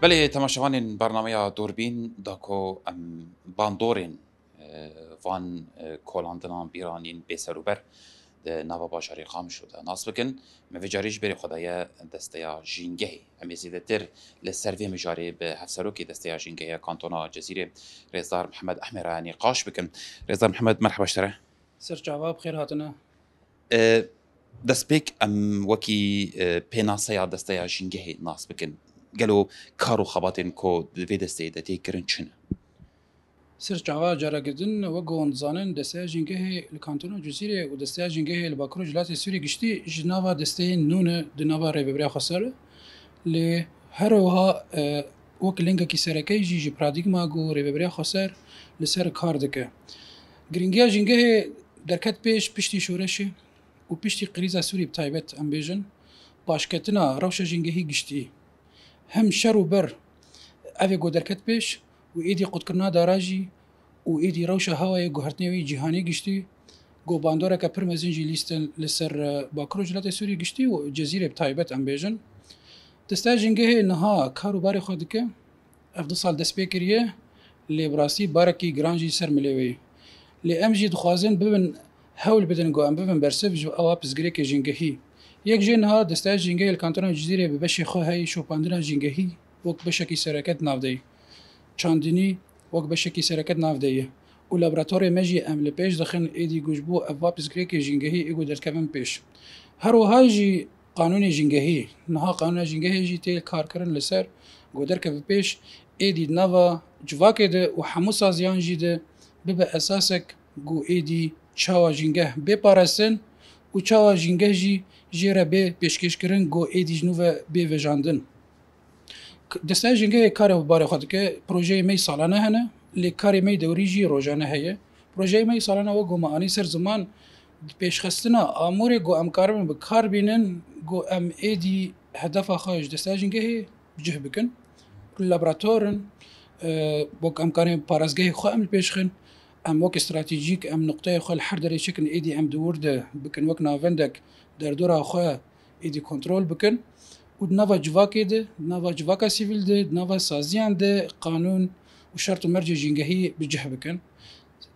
Belê temaşevanên bernameya Dûrbîn, da ku em bandorên, e, van, e, kolandinan, bîranîn bêserûber di nava bajarê Qamişlo de nas bikin. Me vê carî ji berê xwe daye desteya Jîngehê. Em ê zêdetir li ser vê mijarê bi hevserokê desteya Jîngehê ya Kantona Cizîrê, Rêzdar Mihemed Ehmê re nîqaş bikin. Rêzdar Mihemed, merheba ji te re. Ser çava, bi xêr hatine. E, destpêk em wekî, e, pênaseya desteya Jîngehê nas bikin. Gelo kar û xebatên ku di vê desteyê de tê kirin çi ne? Ser çava, careke din, wek ku hûn dizanin, desteya Jîngehê li Kantona Cizîrê û desteya Jîngehê li Bakur û Cilatê Sûrî giştî ji nava desteyên nû ne di nava Rêveberiya Xweser. Lê her wiha, e, wek lingekî sereke jî ji paradîgma ku Rêveberiya Xweser li ser kar dike. Girîngiya Jîngehê derket pêş piştî şoreşê û piştî krîza Sûrî bi taybet, em bêjin, paşketina rewşa Jîngehî giştî. Hem şer û ber ev ê ku derket pêş û êdî qutkirina dara jî û êdî rewşa hewayê guhertinê wî cîhanê giştî, ku bandoreke pir mezin jî lîstin li ser, e, Bakur û Cilatê Sûrî giştî û Cezîrê bi taybet, em bêjin. Desteya Jîngehê niha kar û barê xwe dike. Ev du sal dest pê kiriye, lê bi rastî barekî giran jî ser milê wê ye. Lê em jî dixwazin bibin, hewl bidin ku em bibin bersiv ji ava pirsgirêkê Jîngehî. Yek jê niha desteya Jîngehê li Kantona Cizîrê bi beşê xwe heyî şopandina Jîngehî wek beşekî sereke di nav de ye. Çandinî wek beşekî sereke di nav de ye. Û laboratorê me jî em li pêş dixin êdî ku ji bo eva pirsgirêkê Jîngehî ê ku derdikevin pêş. Her wiha jî Qanûnê Jîngehî, niha Qanûna Jîngehê jî tê karkirin li ser ku derkeve pêş, êdî di nava civakê de û hemû saziyan jî de bibe esasek ku êdî çawa jîngeh bê parastin û çawa jîngeh jî jê re bê pêşkêşkirin ku êdî ji nû ve bê vejandin. K-, desteya Jîngehê karê xwe bi barê xwe dike, projeyê me yî salane hene, lê karê me yî dewrî jî rojane heye. Projeyê me yî salane wek ku me anî ser ziman, pêşxistina amûrê ku em karibin bi kar bînin, ku em êdî hedefa xwe ji desteya Jîngehê bi cih bikin. Laboratorin, E, wek em karên parêzgehê xwe em li pêş xin, em wek stratejîk em nuqteyê xwe li her derê çêkin, êdî em di wir de bikin wek navendek derdora xwe êdî kontrol bikin û di nava civakê de, di nava civaka sivîl de, di nava saziyan de qanûn û şert û mercê jîngehî bi cih bikin.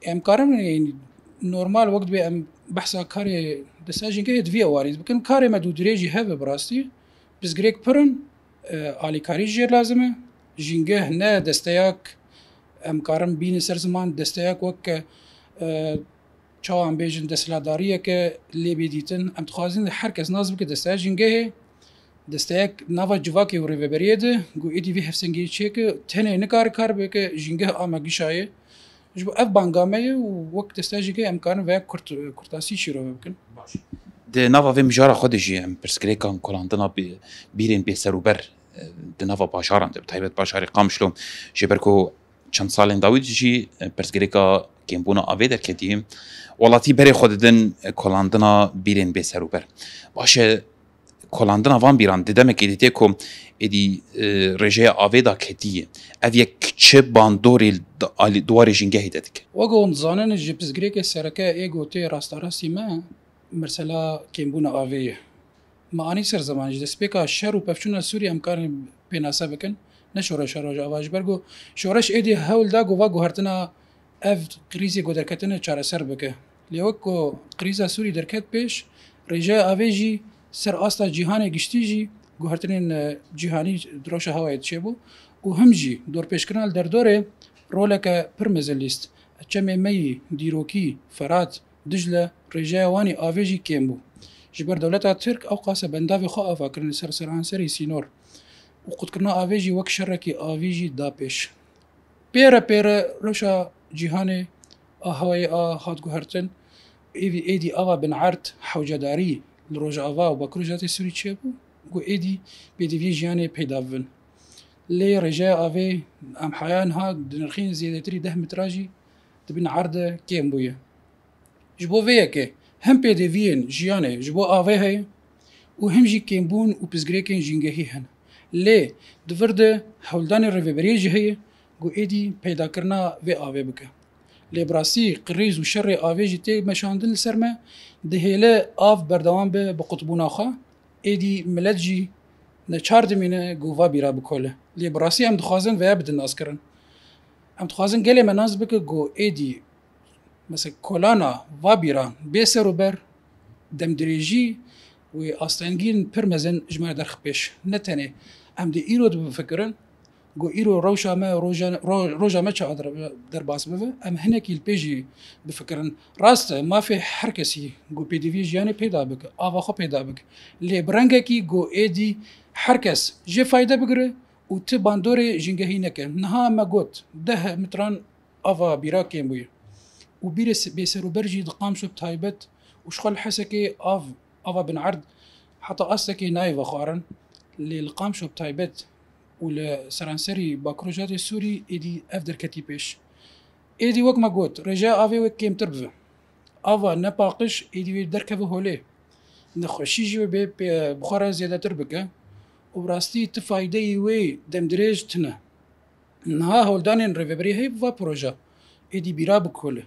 Em karin, e, normal wek dibê em behsa karê desteya jîngehê di vî warî bikin. Karê me dûdirêj jî hebe bi rastî. Pirsgirêk pir in, e, alîkarî jê lazim e. Jîngeh ne desteyak em karin bînin ser ziman, desteyak wek, e, çawa em bêjin, desthilatdariyeke lê bê dîtin. Em dixwazin her kes nas bike desteya jîngehê. Desteyek nava civakê û rêveberiyê de, ku êdî vê hevsengiyê çêke, tenê nikare kar bike, jîngeh a me gişayê. Ji bo ev banga me ye û wek desteya jîngehê em karin vêya kurt-, kurtasî şîrove bikin. Baş. Di nava vê mijara xwe de jî em pirsgirêkan kolandina bi-, bîrên bêserûber, e, di nava bajaran de, bi taybet bajarê Qamişlo, ji ber ku çend salên dawî jî, e, pirsgirêka kêmbûna avê derketiye. Welatî berê xwe didin, e, kolandina bîrên bêserûber. Baş e, kolandina van bîran di demekê de tê ku êdî, e, rêjeya avê daketiye. Ev yek çi bandorê li alî-, di warê jîngehê de dike? Wek hûn dizanin, ji pirsgirêkê sereke ê gotê rastarastî me, mesela kêmbûna avê ye. Me anî ser ziman, ji destpêka şer û pevçûna Sûriyê em karin pênase bikin, ne şoreşa Rojava, ji ber ku şoreş êdî hewl da ku va guhertina ev krîzê ku derketine çareser bike. Lê wek ku krîza Sûrî derket pêş, rêjeya avê jî ser asta cîhanê giştî jî guhertinên, e, cîhanî di rewşa hewayê de çêbû û him jî dorpêçkirina li derdorê roleke pir mezin lîst. Çemê me yî dîrokî, Ferat, Dicle, rêjeya wan ê avê jî kêm bû. Ji ber dewleta Tirk ew qase bendavê xwe ava kirin li ser seranserî sînor û qutkirina avê jî wek şerekî avî jî da pêş. Pêre pêre rewşa cîhanê a hewayê a hat guhertin, êdî, êdî ava bin erd hewcedarî li Rojava û Bakur Rojhilatê Sûrî çêbû, ku êdî pêdiviyê jiyanê peyda bibin. Lê rêjeya avê em heya niha dinirxînin zêdetirî deh metra jî di bin erde kêm bûye. Ji bo vê yekê hem pêdiviyên jiyanê ji bo avê heye û hem jî kêmbûn û pirsgirêkên jîngehî hene. Lê di vir de hewldanên rêveberiyê jî heye ku êdî peydakirina vê avê bike. Lê bi rastî krîz û şerê avê jî tê meşandin li ser me, dihêle av berdewam be bi qutbûna xwe, êdî milet jî neçar dimîne ku va bîra bikole. Lê bi rastî em dixwazin veya bidin naskirin. Em dixwazin gelê me nas bike ku êdî, mesela, kolana va bîran bê ser û ber, demdirêjî wê astengîn pir mezin ji me re derxi pêş. Ne tenê em dê îro dibifikirin, ku îro rewşa me, roja, ro-, roja me çawa der-, derbas bibe, em hinekî li pê jî bifikirin. Rast e, mafê her kesî ku pêdiviyê jiyanê peyda bike, ava xwe peyda bike. Lê bi rengekî ku êdî her kes jê fayde bigire û ti bandorê jîngehî neke. Niha me got, deh mitran ava bîra kêm bûye. Û bîrê se-, bêserûber jî di Qamşo bi taybet û ji xwe li Hesekê av, ava bin erd heta astekê nayê vexwarin. Lê li Qamşo bi taybet û li seranserî Bakur Rojhilatê Sûrî êdî ev derketî pêş. Êdî wek me got, rêjeya avê wê kêmtir bibe. Ava nepaqij êdî wê derkeve holê. Nexweşî jî wê bê pê-, bi xwe re zêdetir bike. Û bi rastî ti faydeyî wê demdirêj tune. Niha hewldanên rêveberiyê heye bi va proje êdî bîra bikole.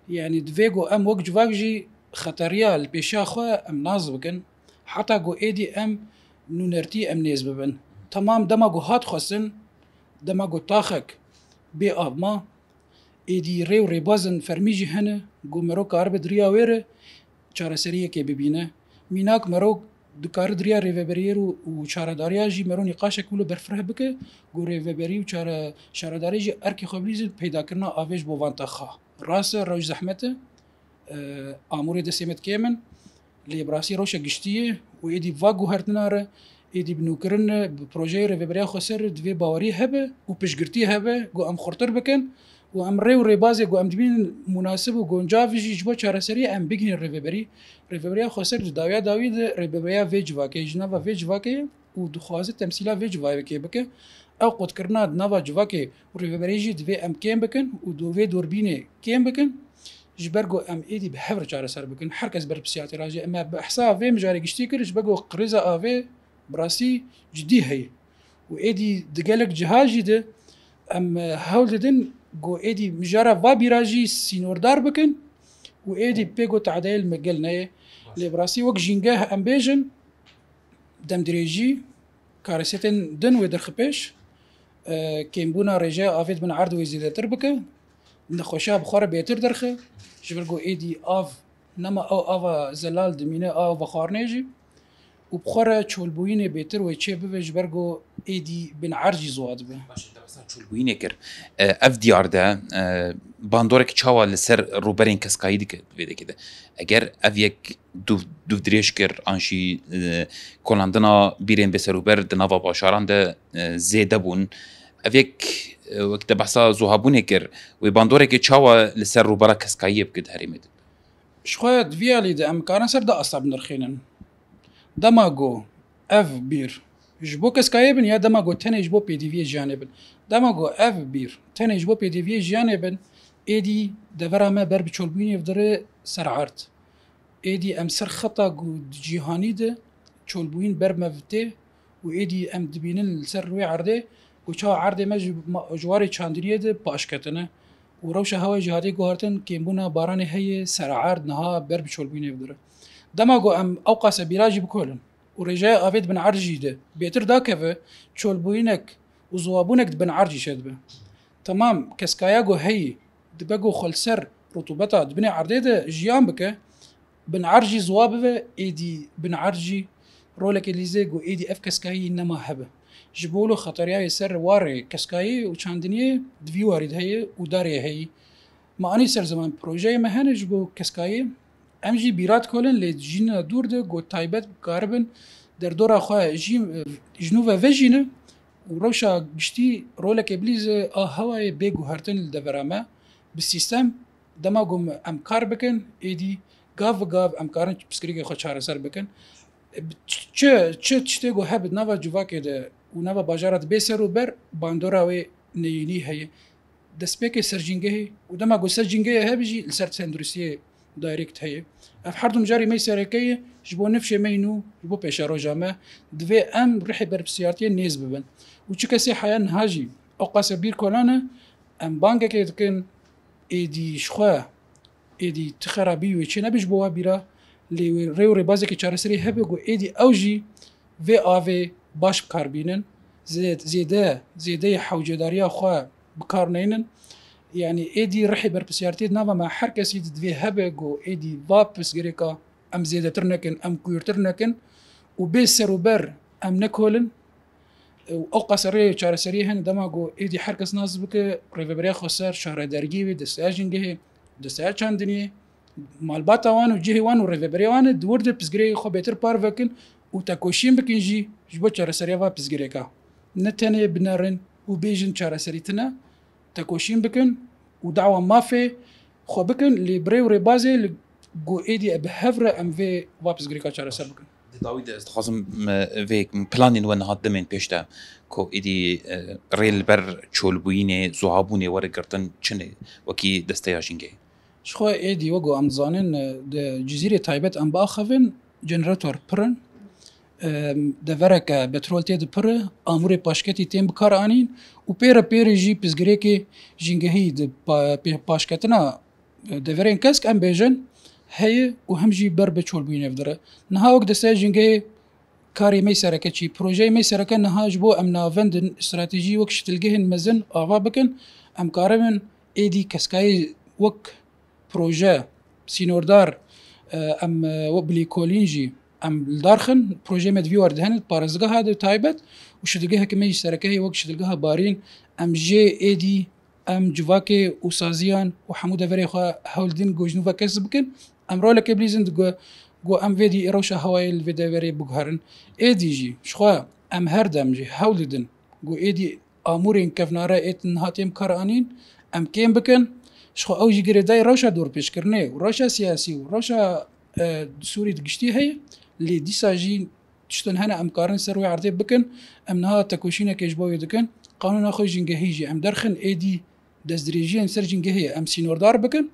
Yanî divê ku em wek civak jî xeteriya li pêşiya xwe em nas bikin. Heta ku êdî em nûnertî em nêz bibin. Temam dema ku hat xwestin, dema ku taxek bê av ma, êdî rê û rêbazên fermî jî hene ku mero karibe di riya wê re çareseriyekê bibîne. Mînak mero dikare di riya rêveberiyê û, û çaredariya jî mero nîqaşek wilo berfireh bike, ku rêveberî û çare-, çaredarî jî erkê xwe bilîzin peydakirina avê ji bo van texa. Rast e, rewş zehmet e, e, amûrê destê me di kêm in, lê bi rastî rewşa giştî ye û êdî va guhertina re, êdî bi nûkirin re, bi projeyê rêveberiya xweser re divê bawerî hebe û piştgirtî hebe ku em xurtir bikin û em rê û rêbazê ku em dibînin munasib û guncav jî ji bo çareseriyê em bigihînin rêveberî. Rêveberiya xweser di dawiya dawî de rêveberiya vê civakê, ji nava vê civakê ye û dixwaze temsîla vê civakê bike. Ew qutkirina di nava civakê û rêveberiyê jî divê em kêm bikin û di vê dorbînê kêm bikin. Ji ber ku em êdî bi hev re çareser bikin. Her kes berpirsiyatê re jî. Em behsa vê mijarê giştî kir, ji ber ku krîza avê bi rastî cidî heye. Û êdî di gelek ciha jî de Em hewl didin ku êdî mijara va bîra jî sînordar bikin û êdî pê ku tehdeyê li me gel neyê. Lê bi rastî wek jîngeh em bêjin, demdirêjî karesêtên din wê derxi pêş, e, kêmbûna rêjeya avê di bin erd wê zêdetir bike, nexweşiya bi xwe re bêtir derxe, ji ber ku êdî av nema ew ava zelal dimîne, ew ava xwarinê jî û bi xwe re çolbûyînê bêtir wê çê bibe, ji ber ku êdî bin erd jî ziwa dibe. Baş e, te behsa çolbûyînê kir. E, ev diyar de, e, bandorek çawa li ser rûberên keskayî dike di vê dekê de? Eger ev yek dûv-, dûvdirêj kir, an jî, e, kolandina bîrên bêserûber di nava bajaran de, e, zêde bûn. Ev yek, e, wek te behsa zuhabûnê kir, wê bandorekê çawa li ser rûbera keskayiyê bike di herêmê de? Ji xwe di vî alî de em karin ser du asta binirxînin. Dema ku ev bîr ji bo keskayê bin ya dema ku tenê ji bo pêdiviyê jiyanê bin. Dema ku ev bîr tenê ji bo pêdiviyê jiyanê bin, êdî devera me ber bi çolbûyînê ve dire ser erd. Êdî em ser xeta ku di cîhanî de çolbûyîn ber me ve tê û êdî em dibînin li ser rûyê erdê ku çawa erdê me ji ma-, ji warê çandiniyê de paş ketine û rewşa hewayê jî hatiye guhartin, kêmbûna baranê heye, ser erd niha ber bi çolbûyînê ve dire. Dema ku em ewqas e bîra jî bikolin û rêjeya avê di bin erd jî de bêtir dakeve, çolbûyînek û ziwabûnek di bin erd jî çêdibe. Temam, keskaya ku heyî dibe ku xwe li ser rutubeta di binê erdê de jiyan bike, bin erd jî ziwa bibe, êdî bin erd jî rolekê lîzê ku êdî ev keskayî nema hebe. Ji bo wilo xeteriyayê ser warê keskayî û çandiniyê di vî warî de heye û darê heyî. Me anî ser ziman projeyê me hene ji bo keskayî. Em jî bîra dikolin, lê di jîna dûr de ku taybet bikaribin derdora xwe jî, ji nû ve vejîne û rewşa giştî roleke bilîze a hewayê bê guhertin li devera me bi sîstem. Dema ku em kar bikin, êdî gav bi gav em karin pirsgirêkê xwe çareser bikin. Çi, çi tiştê ku hebe di nava civakê de û nava bajara de bê ser û ber, bandora wê neyînî heye. Destpêkê ser jîngehê û dema ku ser jîngehê hebe jî li ser tenduristiyê direct heye. Ev her du mijarê me yî sereke ye ji bo nifşê me yî nû, ji bo pêşeroja me. Divê em rihê berpirsiyartiyê nêz bibin. Û çi kesê heya niha jî ewqas e bîr kolane, em bangekê dikin, êdî ji xwe, êdî ti xerabî wê çê nebe ji bo wa bîra, lê wê rê û rêbazekê çareserî hebe ku êdî ew jî vê avê baş bi kar bînin, zê-, zêde, zêdeyê hewcedariya xwe bi kar neynin. Yanî êdî rihê berpirsiyartiyê di nava me her kesî di divê hebe ku êdî va pirsgirêka em zêdetir nekin, em kûrtir nekin û bê ser û ber em nekolin. Û ew qas rê çareseriyê hene dema ku êdî her kes nas bike rêveberiya xweser, şaredargî wê, desteya jîngehê, desteya çandiniyê, malbata wan û cihê wan û rêveberiya wan e, di wir de pirsgirêkê xwe bêtir parve kin û tekoşîn bikin jî ji bo çareseriya va pirsgirêka. Ne tenê binerin û bêjin çareserî tune, tekoşîn bikin û dawa mafê xwe bikin, lê bi rê û rêbazê li ku êdî bi hev re em vê va pirsgirêka çareser bikin. Di dawî de ez dixwazim, e, vê planên we niha demên pêş de ku êdî, e, rê li ber çolbûyînê, zuhabûnê were girtin çi ne wekî desteya jîngehê? Ji xwe êdî wek ku em dizanin, e, di Cizîrê taybet em biaxivin, generator pir in. E, devereke petrol tê dipire, amûrê paşketî tên bikaranîn û pê re pê re jî pirsgirêkê jîngehî di pa-, pê-, paşketina, e, deverên kesk em bêjin heye û hem jî ber bi çolbûyînê ve dire. Niha wek desteya jîngehê karê me yî sereke çi, projeyê me yî sereke niha ji bo em navendin stratejî wek şitilgehên mezin ava bikin, em karibin êdî keskayê wek proje sînordar, e, em, e, wek bi lêkolîn jî em li dar xin. Projeyê me di vî warî de hene, di parêzgeha de taybet û şitilgeheke me jî sereke heye wek şitilgeha Barîn. Em jê êdî em civakê û saziyan û hemû deverê xwe hewl didin ku ji nû ve kesk bikin. Em rolekê bilîzin digo ku em vê dî rewşa hewayê li vê deverê biguherin. Êdî jî ji xwe em her dem jî hewl didin ku êdî amûrên kevnare ê niha tên bikaranîn, em kêm bikin. Ji xwe ew jî girêdayî rewşa dorpêçkirinê û rewşa siyasî û rewşa, e, Sûrî di giştî heye, lê dîsa jî tiştin hene em karin ser wê erdê bikin. Em niha tekoşînekê ji bo wê dikin. Qanûna xwe jîngehî jî em derxin, êdî destdirêjiyên ser jîngehê em sînordar bikin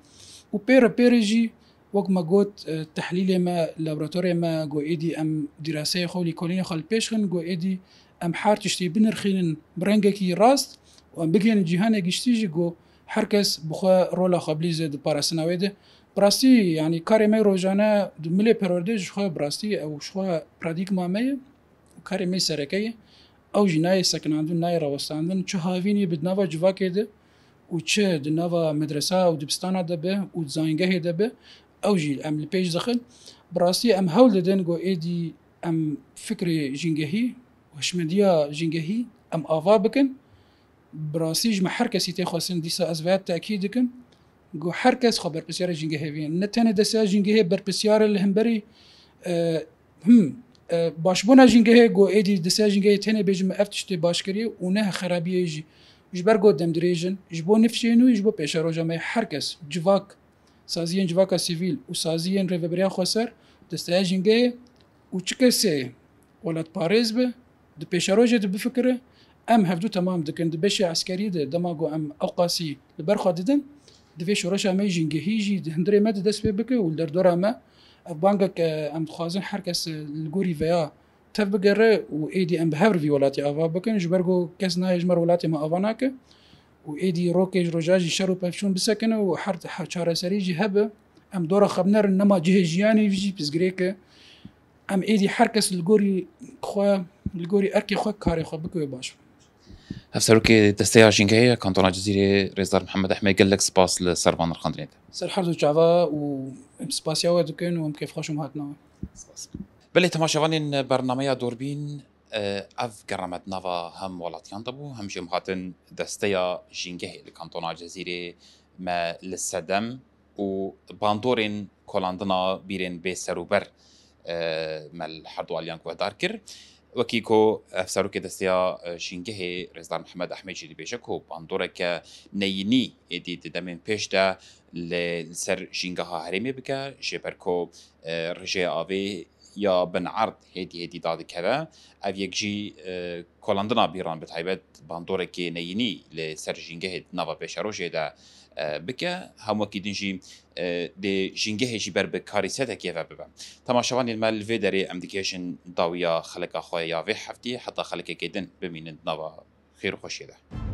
û pê re pê re jî wek me got, e, tehlîlê me, laboratorê me, got êdî em dîraseyê xwe û lêkolînê xwe li pêş xin, got êdî em her tiştî binirxînin bi rengekî rast, Û em bigihînin cîhanê giştî jî ku her kes bi xwe rola xwe bilîze di parastina wê de. Bi rastî, yanî karê me rojane di milê perwerdê ji xwe bi rastî ew ji xwe paradîgma me ye û karê me sereke ye. Ew jî nayê sekinandin, nayê rawestandin, çi havînî bi di nava civakê de û çi di nava medresa û dibistana de be û di zayîngehê de be, ew jî em li pêş dixin. Bi rastî em hewl didin ku êdî em fikrê jîngehî, hişmendiya jîngehî em ava bikin. Bi rastî ji me her kesî tê xwestin, dîsa ez vêya tekîd dikim, ku her kes xwe berpirsiyara jîngehê bîne. Ne tenê desteya jîngehê berpirsiyar e li hemberî, e, him, e, başbûna jîngehê, ku êdî desteya jîngehê tenê bêjim ev tiştê baş kiriye û ne xerabiyê jî. Ji ber ku dem dirêj in, ji bo nifşê nû, ji bo pêşeroja me her kes, civak, saziyên civaka sivîl û saziyên rêveberiya xweser, desteya jîngehê û çi kesê welatparêz be, di pêşerojê de bifikire, em hevdû temam dikin. Di beşê eskerî de, dema ku em ewqasî li ber xwe didin, divê şoreşa me jîngehî jî di hundirê me de dest pê bike û li derdora me. Ev bangek e, em dixwazin her kes li gorî veya tev bigere û êdî em bi hev re vî welatî ava bikin, ji ber ku kes nayê ji me re welatê me ava nake û êdî rokê ji roja jî şer û pevçûn bisekine û her, her çareserî jî hebe. Em dora xwe binerin, nema cihê jiyanê jî pirsgirêk e. Em êdî her kes li gorî xwe, li gorî erkê xwe karê xwe bike wê baş. Hevserokê Desteya Jîngehê ya Kantona Cizîrê, Rêzdar Mihemed Ehmê, gelek spas li ser van nirxandinê te. Ser her du çava û em spasiya we dikin û em kêfxweş û hatina we. Belê, temaşevanên bernameya Dorbîn, e, ev gerre me di nava hem welatiyan de bû, hem jî em hatin desteya jîngehê li Kantona Cizîrê me li sedem û bandorên kolandina bîrên bê serûber, e, me li her du aliyan guhdar kir. Wekî ku hevserokê desteya, e, jîngehê Rêzdar Mihemed Ehmed jî dibêje ku bandoreke neyînî êdî di demên pêş de li, li ser jîngeha herêmê bike, ji ber ku, e, rijê avê ya bin erd hêdî hêdî dadikeve. Ev yek jî, e, kolandina bîran, bi taybet bandorekê neyînî li ser jîngehê di nava pêşerojê de, e, bike. Hem wekî din jî, e, dê jîngehê jî ber bi karîsetekê ve bibe. Temaşevanên me, li vê derê em dikêşin dawiya xeleka xwe ya vê heftê, heta xelekekê din bimînin di nava xêr û xweşiyê de.